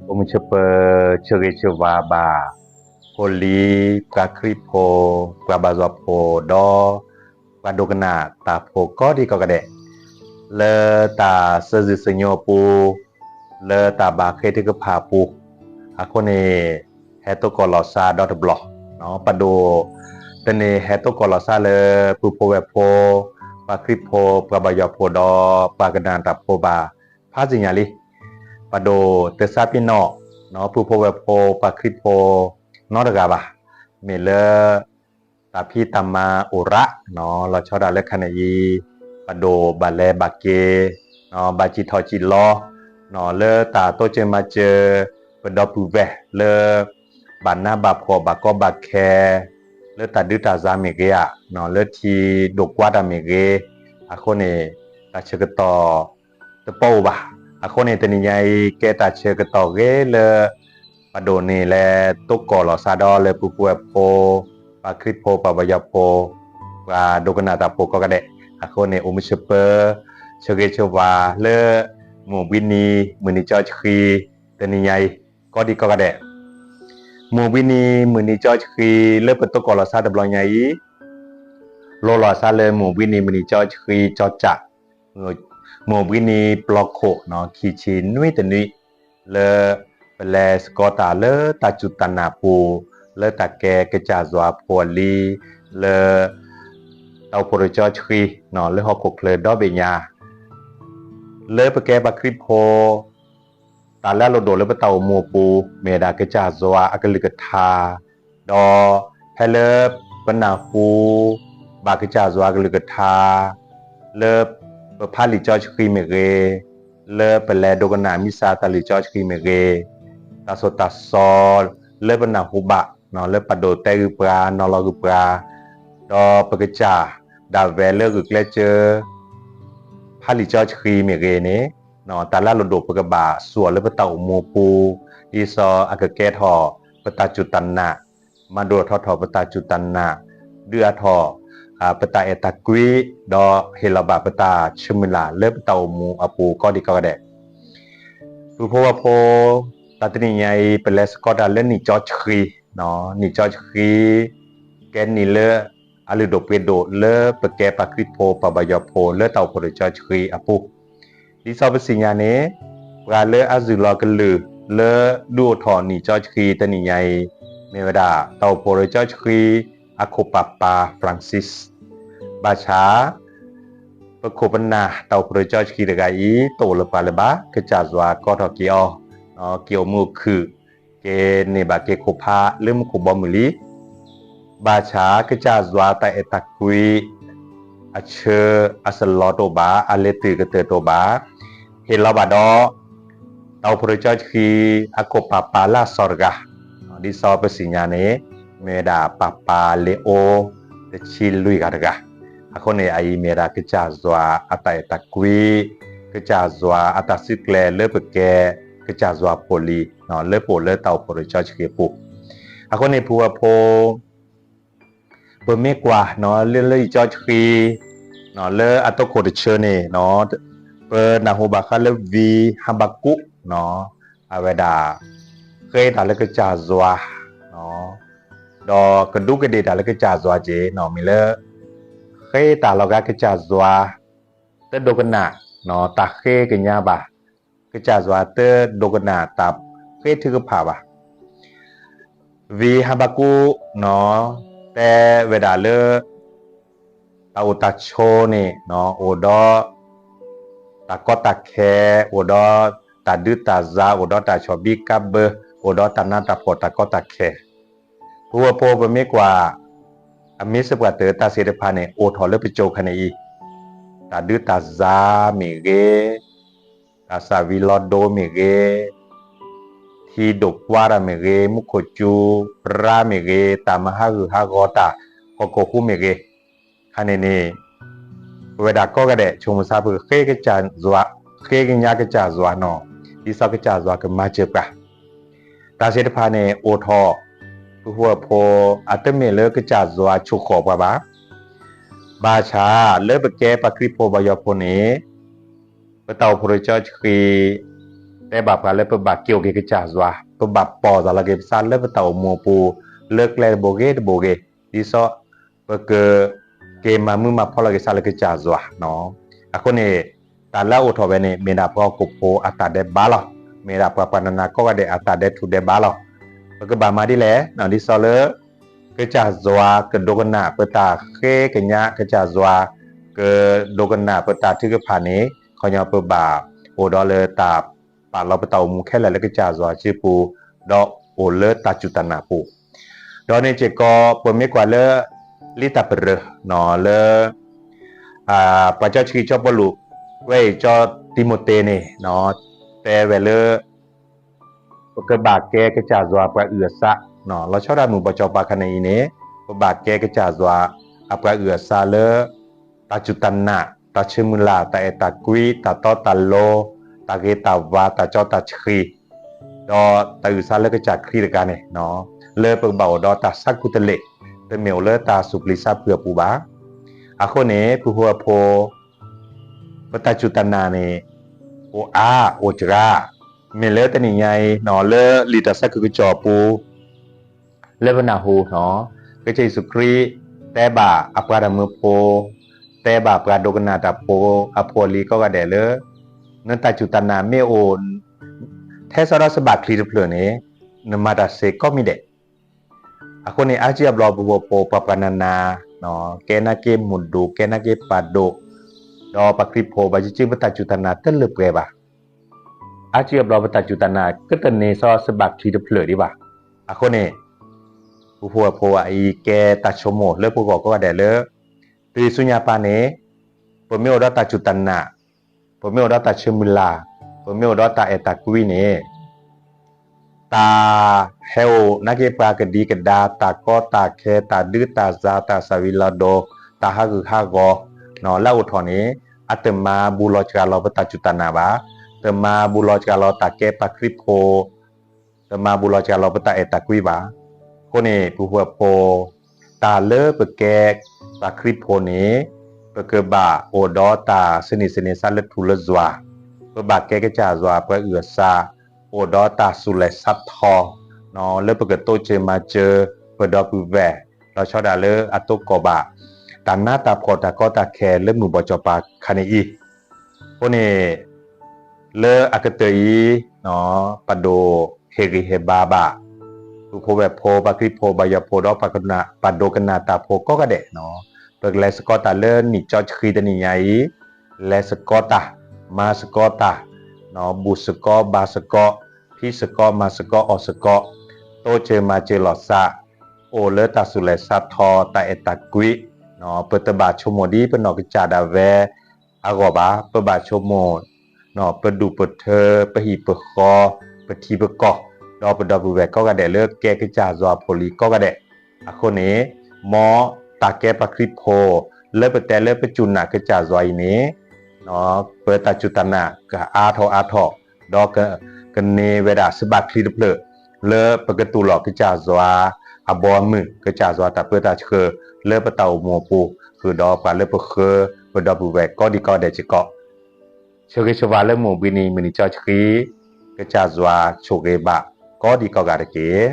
အိၣ်မုာ်ဆိးပၢၤ ဆၢဂ့ၤဆၢဝါဘၣ် ဖိလံၤ ပှၤခရံာ်ဖိ ပှၤဘါယွၤဖိ ဒီး ပှၤဒိကနၣ်တၢ်ဖိကိးဒံကိးဂၤဒဲး လၢတၢ်ဆၢဂ့ၤဆၢဝါအပူၤ လၢတၢ်ဘၣ်ဃ့ထုကဖၣ်အပူၤ အဃိန့ၣ် ဟဲသကိးလီၤစၢ်ဒီတဘျီ ပဒိၣ်တန့ၢ်ဟဲသကိးလီၤစၢ်လၢ ပုၢ်ဖိဝဲၢ်ဖိ ပှၤခရံာ်ဖိ ပှၤဘါယွၤဖိဒီး ပှၤကနၣ်တၢ်ဖိဘၣ် ဖးစံၣ်ညါလံ. ပဒိၣ်တသးပ့ၤနီၣ် ပုၢ်ဖိဝဲၢ်ဖိ ပှၤခရံာ်ဖိ နီတဂၤဘၣ်. မ့ၢ်လၢ တၢ်ဖံးတၢ်မၤအိၣ်ရၣ် လီၤဆီဒၣ်တၢ်လၢခါန့ၣ်အံၤ ပဒိၣ်ဘၣ်လဲၤဘၣ်က့ၤ ဘၣ်စံၣ်ထီၣ်စံၣ်လီၤ လၢတၢ်တိစၢၤမၤစၢၤ ပဒီပုၢ်ဝဲၢ်လၢ ဘၣ်နးဘၣ်ဖှီၣ်ဘၣ်ကီဘၣ်ခဲ လၢတၢ်ဒုးတၢ်ယၤမ့ၢ်ဂ့ၤဧါ လၢထံဒိၣ်ကွၢ်တၢ်မ့ၢ်ဂ့ၤ အဃိန့ၣ် တၢ်ဆၢကတီၢ်တပီအိၣ်ဘၣ်. အဃိန့ၣ် တနံၤညါအံၤ ကဲတၢ်ဆၢကတီၢ်ဂ့ၤလၢ ပဒိၣ်န့ၣ်လဲၤသကိးလီၤစၢ်ဒီးလၢပုၢ်ဖိဝဲၢ်ဖိ ပှၤခရံာ်ဖိ ပှၤဘါယွၤဖိ ပှၤဒိကနၣ်တၢ်ဖိကိးဂၤဒဲး အဃိန့ၣ် အိၣ်မုာ်ဆိးပၢၤ ဆၢဂ့ၤဆၢဝါလၢ မုၢ်ဘှံးနံၤ မုၢ်နံၤကၠီဆှံ တနံၤညါအံၤ ကိးဒံကိးဂၤဒဲး မုၢ်ဘှံးနံၤ မုၢ်နံၤကၠီဆှံ လၢပသကိးလီၤစၢ်တဘျီညါအံၤ လီၤလီၤစၢ်လၢမုၢ်ဘှံးနံၤ မုၢ်နံၤကၠီဆှံကၠီကၠး မုၢ်ဘှံးနံၤပျီခိၣ် ခံဆံနွံတနွံ လၢပလဲၤသကိးတၢ်လၢတၢ်စူၢ်တၢ်နာ်အပူၤ လၢတၢ်ကဲကစၢ်ယွၤဖိအလံၤ လၢ တၢ်အိၣ်ဖှိၣ်ရိၤကၠီဆှံ လၢဟီၣ်ခိၣ်ချၢဒီဘ့ၣ်ညါ လၢပကဲပှၤခရံာ်ဖိ တၢ်လၢအလိၣ်ဒိၣ်လၢပတၢ်အိၣ်မူအပူၤ မ့ၢ်ဝဲဒၣ်ကစၢ်ယွၤအကလုၢ်ကထါ ဒီးဖဲလၢပနၢ်ဟူဘၣ်ကစၢ်ယွၤအကလုၢ်ကထါ လၢပဖးလံာ်စီဆှံမ့ၢ်ဂ့ၤ, လၢပလဲၤဒိကနၣ်မံစးတၢ်လံာ်စီဆှံမ့ၢ်ဂ့ၤ, တၢ်သိၣ်တၢ်သီလၢပနၢ်ဟူဘၣ် လၢပဒိးတဲဂုာ်ပှၤ နီၤလီၤဂုာ်ပှၤ, ဒီးပကစၢ်ဒၣ်ဝဲလၢဂုာ်ကျဲးစၢး ဖးလံာ်စီဆှံမ့ၢ်ဂ့ၤန့ၣ်, တၢ်လၢအလိၣ်ဒိၣ်ပကဘၣ်စူၢ်အီၤလၢပတၢ်အိၣ်မူအပူၤ, ဒ်သိးအကကဲထီၣ်ပတၢ်စူၢ်တၢ်နာ်, မၤဒိၣ်ထီၣ်ထီၣ်ပတၢ်စူၢ်တၢ်နာ်, ဒုးအါထီၣ် ပတၢ်အဲၣ်တၢ်ကွံ, ဒီးဟ့ၣ်လီၤဘၣ်ပတၢ်ဆၢမုၢ်လၢ်လၢပတၢ်အိၣ်မူအပူၤကိးဒံးကိးဂၤဒဲး ပုၢ်ဖိဝဲၢ်ဖိ, တၢ်တနံၤညါအံၤ ပလဲၤသကိးတၢ်လၢနံၣ်ကၠီဆှံ, နံၣ်ကၠီဆှံ ကဲနံၣ်လၢအလုၢ်ဒိၣ်ပှ့ၤဒိၣ်လၢပကဲပှၤခရံာ်ဖိပှၤဘါယွၤဖိလၢတၢ်အိၣ်ဖှိၣ်ရိၤကၠီဆှံအပူၤ, ဒ်သိးပစံၣ်ညီၣ်န့ၣ်, ပှၤလၢအစူၢ်လီၤကလုၢ်လၢဒုးအိၣ်ထီၣ်နံၣ်ကၠီဆှံတနံၤညါအံၤ, မ့ၢ်ဝဲဒၣ် တၢ်အိၣ်ဖှိၣ်ရိၤကၠီဆှံ အခိၣ်ပၢ်ပၢ် Francis ဘၣ်ဆၣ် ပခိၣ်ပနၢ်တၢ်အိၣ်ဖှိၣ်ရိၤကၠီဆှံတဂၤအံၤ တအိၣ်လၢပှၤလၢၤဘၣ်, ကစၢ်ယွၤကိးထီၣ်က့ၤအီၤ, က့ၤအိၣ်မူအခုၣ်, က့ၤန့ၢ်ဘၣ်က့ၤခိၣ်ဖးလၢမူခိၣ်ဘီမုၢ်လံ. ဘၣ်ဆၣ်ကစၢ်ယွၤတၢ်အဲၣ်တၢ်ကွံ အဆၢအစလီၤတအိၣ်ဘၣ်, အလဲၤတုၤကတၢၢ်တအိၣ်ဘၣ်, ဟ့ၣ်လီၤဘၣ်ဒီး တၢ်အိၣ်ဖှိၣ်ရိၤကၠီဆှံ အခိၣ်ပၢ်ပၢ်လၢအစီၤတဂၤ, ဒ်သိးပစံၣ်ညီၣ်န့ၣ်, မ့ၢ်ဝဲဒၣ်ပၢ်ပၢ်လ့ၤအိ တဆံလွံၢ်ဂၤတဂၤ, အဃိန့ၣ် အအံၤမ့ၢ်ဝဲဒၣ်ကစၢ်ယွၤအတၢ်အဲၣ်တၢ်ကွံ, ကစၢ်ယွၤအတၢ်စံၣ်ကျဲၤလၢပကဲ ကစၢ်ယွၤဖိလံၤ လၢပအိၣ်လၢတၢ်အိၣ်ဖှိၣ်ရိၤကၠီဆှံအပူၤ, အဃိန့ၣ် ပုၢ်ဝဲၢ်ဖိ ပမ့ၢ်ကွၢ် လၢလံာ်ကၠီဆှံ လၢအသကိးတဆၢန့ၣ်, ပနၢ်ဟူဘၣ်ဃးလၢဝံဟၤဘကူး, အဝဲဒၣ် ဃ့တၢ်လၢကစၢ်ယွၤ, ဒီးကဒူးကဒ့ၣ်တၢ်လၢကစၢ်ယွၤက့ၤ, မ့ၢ်လၢ ဃ့တၢ်လီၤဂာ်ကစၢ်ယွၤ တဒိကနၣ် တၢ်ဃ့ကညးဘၣ်, ကစၢ်ယွၤတဒိကနၣ်တၢ်ဃ့ထုကဖၣ်ဘၣ်. ဝံဟၤဘကူး တဲဝဲဒၣ်လၢ တၢ်အိၣ်တၢ်ဆိးန့ၣ် အိၣ်ဒီး တၢ်ကီတၢ်ခဲ, အိၣ်ဒီးတၢ်ဒုးတၢ်ယၤ, အိၣ်ဒီးတၢ်ဆီၣ်ဘံကါဘၢ, အိၣ်ဒီးတၢ်နးတၢ်ဖှီၣ်တၢ်ကီတၢ်ခဲ, ပုၢ်ဝဲၢ်ဖိပမ့ၢ်ကွၢ် အမ့ၢ်စ့ၢ်ပှၤတၢ်သ့ၣ်တဖၣ်န့ၣ် အိၣ်ထီၣ်လၢပစိၤခါန့ၣ်အံၤ, တၢ်ဒုးတၢ်ယၤမ့ၢ်ဂ့ၤ, တၢ်သၣ်ဝံၤလီၤဒိမ့ၢ်ဂ့ၤ, ထံဒိၣ်ကွၢ်တၢ်မ့ၢ်ဂ့ၤ, မူခိၣ်စူၤရၤမ့ၢ်ဂ့ၤ, တၢ်မၤဟးဂူာ်ဟးဂီၤတၢ် ဟီၣ်ခိၣ်ဟူးမ့ၢ်ဂ့ၤ, ခါန့ၣ်န့ၣ် ပဝဲဒၣ်ကိးဂၤဒဲး ဆိမိၣ်သးပကဃ့ကစၢ်ယွၤ, ဃ့ကညးကစၢ်ယွၤနီၤ, ဒ်သိးကစၢ်ယွၤကမၤစၢၤပှၤ တၢ်သ့ၣ်တဖၣ်န့ၣ် အိၣ်ထီၣ် ပုၢ်ဝဲၢ်ဖိ အတမ့ၢ်လၢကစၢ်ယွၤဆိၣ်ဃီၣ်ပှၤဘၣ်. ဘၣ်ဆၣ်လၢပကဲပှၤခရံာ်ဖိပှၤယွၤဖိန့ၣ် ပတၢ်အိၣ်ဖှိၣ်ရိၤကၠီဆှံ တဲဘၣ်ပှၤလၢပဘၣ်က့ၤအိၣ်က့ၤကစၢ်ယွၤ, ပဘၣ်ပီၢ်သးလီၤက့ၤပသးလၢပတၢ်အိၣ်မူအပူၤ, လၢကျဲတဘိဂ့ၤတဘိဂ့ၤ, ဒ်သိးပက က့ၤမၤမုာ်မၤဖှီၣ်လီၤက့ၤသးလၢကစၢ်ယွၤ. အဃိန့ၣ် တၢ်လၢအအိၣ်ထီၣ်ဝဲန့ၣ် မ့ၢ်ဒၣ်ပှၤဟီၣ်ခိၣ်ဖိအတၢ်ဒဲးဘးလီၤ. မ့ၢ်ဒၣ်ပှၤပှၤနးနးကိးဂၤဒဲးအတၢ်ဒဲးထူၣ်ဒဲးဘးလီၤ. ပကဘၣ်မၤဒ်လဲၣ်, ဒ်သိးလၢ ကစၢ်ယွၤကဒိကနၣ်ပတၢ်ဃ့ကညး, ကစၢ်ယွၤကဒိကနၣ်ပတၢ်ထုကဖၣ်န့ၣ် ခီညီပဘၣ်အိၣ်ဒီးလၢတၢ်ပာ်လီၤပတၢ်အိၣ်မူခဲလၢာ်လၢကစၢ်ယွၤစုပူၤ, ဒီးအိၣ်လၢတၢ်စူၢ်တၢ်နာ်ပူၤ. ဒီးန့ၣ်စ့ၢ်ကီး ပမ့ၢ်ကွၢ်လၢ လံာ်တၢ်ပရၢလၢ ပှၤစီဆှံစီၤပီလူး ကွဲးအံၤစီၤတံၤမသ့းန့ၣ် တဲဝဲလၢ ပကဘၣ်ကဲကစၢ်ယွၤပှၤအုၣ်အသး, လီၤဆီဒၣ်မုၢ်ဘီၣ်စီၤပၤခါန့ၣ်အံၤန့ၣ် ပဘၣ်ကဲကစၢ်ယွၤအပှၤအုၣ်အသးလၢ တၢ်စူၢ်တၢ်နာ်, တၢ်ဆၢမုၢ်လၢ်, တၢ်အဲၣ်တၢ်ကွံ, တၢ်တီတၢ်လိၤ, တၢ်ဂ့ၤတၢ်ဝါ, တၢ်စီတၢ်ဆှံ, ဒီးတၢ်အုၣ်သးလၢကစၢ်ခရံာ်တဂၤန့ၣ် လၢပကဘၣ်အိၣ်ဒီးတၢ်ဆါကူတလ့ၢ်, တမ့ၢ်အိၣ်လၢတၢ်သူၣ်ပျံၤသးဖုးအပူၤဘၣ်. အဃိန့ၣ် ပုၢ်ဖိဝဲၢ်ဖိ ပတၢ်စူၢ်တၢ်နာ်န့ၣ် အိၣ်အါအိၣ်စှၤ, မ့ၢ်လၢတနံၤညါအံၤ လၢလံာ်တၢ်ဆၢကတီၢ်ကစီၣ်အပူၤ လၢပနၢ်ဟူ ကစၢ်ယ့ၣ်ၡူးခရံာ် တဲဘၣ်အပှၤတၢ်မၢဖိ, တဲဘၣ်ပှၤဒိကနၣ်တၢ်ဖိအဖိအလံၤကိးဂၤဒဲးလၢ နတၢ်စူၢ်တၢ်နာ်မ့ၢ်အိၣ် ထဲစီဒီးစဘၣ်ချံတဖျၢၣ်န့ၣ် နမၤတၢ်စ့ၢ်ကီးမ့ၢ်ဒဲး. အဃိန့ၣ် အါစုအါဘျီပုၢ်ဖိဝဲၢ်ဖိ ပှၤပှၤနးနး ကဲနာ်က့မုၢ်ဒိၣ် ကဲနာ်က့ပၢ်ဒိၣ်, ဒီးပှၤခရံာ်ဖိဘၣ်ယစုပတၢ်စူၢ်တၢ်နာ်တလၢပှဲၤဘၣ်. အါစုအါဘျီပတၢ်စူၢ်တၢ်နာ် ကတန့ၢ်စီစဘၣ်ချံတဖျၢၣ်ဒံးဘၣ်. အဃိန့ၣ် ပုၢ်ဖိဝဲၢ်ဖိအံၤ ကဲတၢ်ဆိကမိၣ်လၢပဂီၢ်ကိးဂၤဒဲးလၢ တုၤဆူညါပၤန့ၣ် ပမ့ၢ်အိၣ်ဒီးတၢ်စူၢ်တၢ်နာ်, ပမ့ၢ်အိၣ်ဒီးတၢ်ဆၢမုၢ်လၢ်, ပမ့ၢ်အိၣ်ဒီးတၢ်အဲၣ်တၢ်ကွံန့ၣ် တၢ်ဟဲအိၣ်နာ်က့ပှၤကဒံကဒါ တၢ်ကီတၢ်ခဲ တၢ်ဒုးတၢ်ယၤ တၢ်သၣ်ဝံၤလီၤဒိ တၢ်ဟးဂူာ်ဟးဂီၤ လၢအအိၣ်ထီၣ်န့ၣ် အတမၤဘူးလီၤစှၤလီၤပတၢ်စူၢ်တၢ်နာ်ဘၣ်. တမၤဘူးလီၤစှၤလီၤတၢ်ကဲပှၤခရံာ်ဖိ, တမၤဘူးလီၤစှၤလီၤပတၢ်အဲၣ်တၢ်ကွံဘၣ်. အဃိန့ၣ် ပုၢ်ဖိဝဲၢ်ဖိ တၢ်လၢပကဲပှၤခရံာ်ဖိန့ၣ် ပကဘၣ်အိၣ်ဒီးတၢ်စံးနံးစံးန့ၤသးလၢထူလၢယွၤ, ပဘၣ်ကဲကစၢ်ယွၤပှၤအုၣ်အသး, အိၣ်ဒီးတၢ်သူၣ်လဲၤဆးထီ လၢပကတိစၢၤမၤစၢၤ ပဒီပုၢ်ဝဲၢ် လီၤဆီဒၣ်လၢအတိကိၢ်ဘၣ် တၢ်နးတၢ်ဖှီၣ်တၢ်ကီတၢ်ခဲလၢမုၢ်ဘီၣ်စီၤပၤခါန့ၣ်အံၤ. အဃိန့ၣ် လၢအကတၢၢ်အံၤ ပဒိၣ်ဟ့ၣ်ဂံၢ်ဟ့ၣ်ဘါဘၣ် ပုၢ်ဖိဝဲၢ်ဖိ ပှၤခရံာ်ဖိ ပှၤယွၤဖိ ဒီးပှၤဒိကနၣ်တၢ်ဖိကိးဂၤဒဲး, ပကလဲၤသကိးတၢ်လၢနံၣ်ကၠီဆှံတနံၤညါအံၤ, လဲၤသကိးတၢ်, မၤသကိးတၢ်, ဘူၣ်သကိးဘါသကိး, ဖံးသကိးမၤသကိးအီၣ်သကိး, တိစၢၤမၤစၢၤလိာ်သး, အိၣ်လၢတၢ်သူၣ်လဲၤဆးထီ တၢ်အဲၣ်တၢ်ကွံ, ပတဘၣ်ဆိကမိၣ်ဒ်ပနီၢ်ကစၢ်ဒၣ်ဝဲအဂီၢ်ဘၣ်, ပဘၣ်ဆိကမိၣ် ပဒူၣ်ပထၢ ပဟံၣ်ပဃီ ပထံပကီၢ် ဒီးပဒီပုၢ်ဝဲၢ်ကိးဂၤဒဲးလၢကဲကစၢ်ယွၤဖိလံၤကိးဂၤဒဲး. အဃိန့ၣ် မ်တၢ်ကဲပှၤခရံာ်ဖိ လၢပတဲလၢပစူၢ်နာ်ကစၢ်ယွၤအံၤန့ၣ် ပတၢ်စူၢ်တၢ်နာ်ကအါထီၣ်အါထီၣ်, ဒီးက ကန့ၢ်ဝဲဒၣ်စဘၣ်ချံတဖျၢၣ် လၢပကတူၢ်လိာ်ကစၢ်ယွၤအဘီအမုၢ်, ကစၢ်ယွၤတၢ်ပၢတၢ်ဆှၢ လၢပတၢ်အိၣ်မူအပူၤ, ဃုာ်ဒီးပှၤလၢပဃၢ ပဒီပုၢ်ဝဲၢ်ကိးဒံကိးဂၤဒဲးစ့ၢ်ကီး. ဆိၣ်ဂ့ၤဆိၣ်ဝါလၢမုၢ်ဘှံးနံၤမုၢ်နံၤကၠီဆှံ, ကစၢ်ယွၤဆိၣ်ဂ့ၤဘၣ်ကိးဒံကိးဂၤတက့ၢ်.